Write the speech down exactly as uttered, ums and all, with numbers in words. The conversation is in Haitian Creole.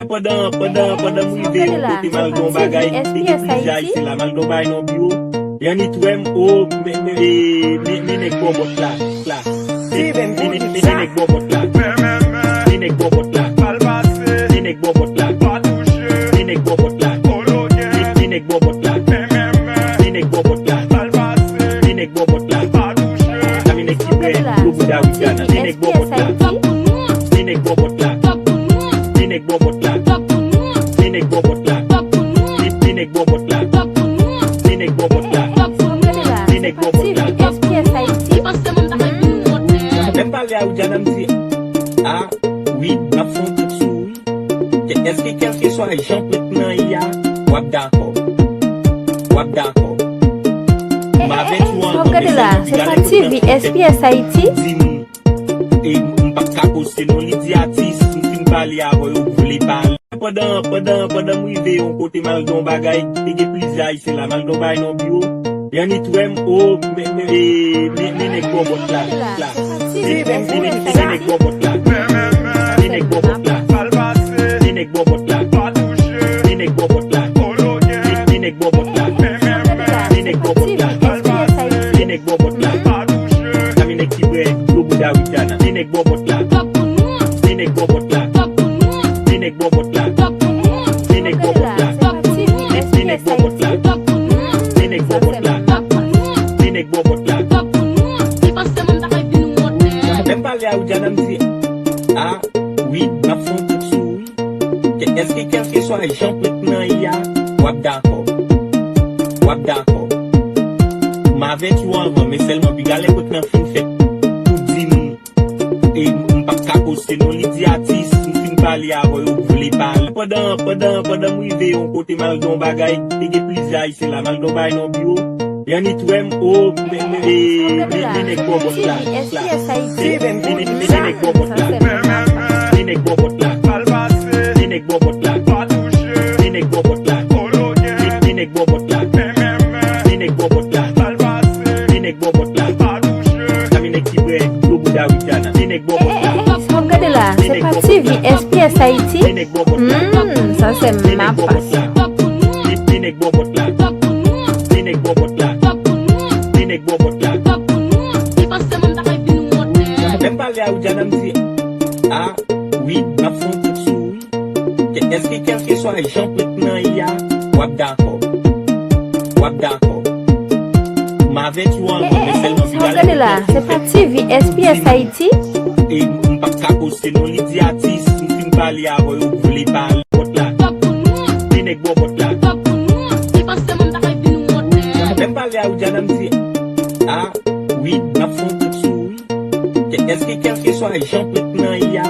Pandan, pandan, pandan m rive yon kote, m al gen yon bagay, e gen plizyè Ayisyen la, m al gen yon bagay nan biwo. Yannit wè m, o, men, men, e, men, men nèg bòbòt la, la. Men, men, men, men nèg bòbòt la. Men nèg bòbòt la. Men nèg bòbòt la. Men nèg bòbòt la. Men, men nèg bòbòt la. Men nèg bòbòt la. Men nèg bòbòt la. Sa men nèg ki bwè dlo bouda Widiana. Men nèg bòbòt la. Men nèg bòbòt la. Men nèg bòbòt la. Men nèg bòbòt la. Men, men nèg bòbòt la. Men nèg bòbòt la. Men nèg bòbòt la. Lè m pale a Widiana, m di, a, wi, m ap fè yon tèt sou ou, wi. Kè-, èske kèlkeswa jan pwent lan ye a, w ap dakò? W ap dakò? M avèti w anvan, men sèlman piga lè pwent lan fin fèt. Di m, e, m p ap ka poste non, li di atis, m fin pale avè w, ou vle pale. Pandan, pandan, pandan m rive yon kote, m al gen yon bagay, e gen plizyè Ayisyen la, m al gen yon bagay nan biwo. Yannit wè m, o, men, men, e, men, men nèg bòbòt la, la. Men, men, men, men nèg bòbòt la. Men nèg bòbòt la. Men nèg bòbòt la. Men nèg bòbòt la. Men, men nèg bòbòt la. Men nèg bòbòt la. Men nèg bòbòt la. Sa men nèg ki bwè dlo bouda Widiana. Men nèg bòbòt la. Men nèg bòbòt la. Men nèg bòbòt la. Men nèg bòbòt la. Men, men nèg bòbòt la. Men nèg bòbòt la. Men nèg bòbòt la. Lè m pale a Widiana, m di, a, wi, m ap fè yon tèt sou ou, wi. Kè-, èske kèlkeswa jan pwent lan ye a, w ap dakò? W ap dakò? M avèti w anvan, men sèlman piga lè pwent lan fin fèt, ou di m, e, m p ap ka poste non, li di atis, m fin pale avè w, ou vle pale. Pandan, pandan, pandan m rive yon kote, m al gen yon bagay, e gen plizyè Ayisyen la, m al gen yon bagay nan biwo. Yannit wè m, o, men, men, e, men, men nèg bòbòt la, la. Men, men, men, men nèg bòbòt la. Men nèg bòbòt la. Men nèg bòbòt la. Men nèg bòbòt la. Men, men nèg bòbòt la. Men nèg bòbòt la. Men nèg bòbòt la. Sa men nèg ki bwè dlo bouda Widiana. Men nèg bòbòt la. Sa w ap gade la, se pa T V S P S Haiti. Men nèg bòbòt la. Hmm, sa se men nèg bòbòt la. Men, men nèg bòbòt la. Men nèg bòbòt la. Men nèg bòbòt la. Lè m pale a Widiana, m di, a, wi, m ap fè yon tèt sou ou, wi. Kè-, èske kèlkeswa jan pwent lan ye a, w ap dakò? W ap dakò? M avèti w anvan, men sèlman piga lè pwent lan fin fèt, ou di m, e, m p ap ka poste non, li di atis, m fin pale avè w, ou vle pale. Bòt la. Men nèg bòbòt la. Lè m pale a Widiana, m di, a, wi, m ap fè yon tèt sou ou, wi. Kè-, èske kèlkeswa jan pwent lan ye a,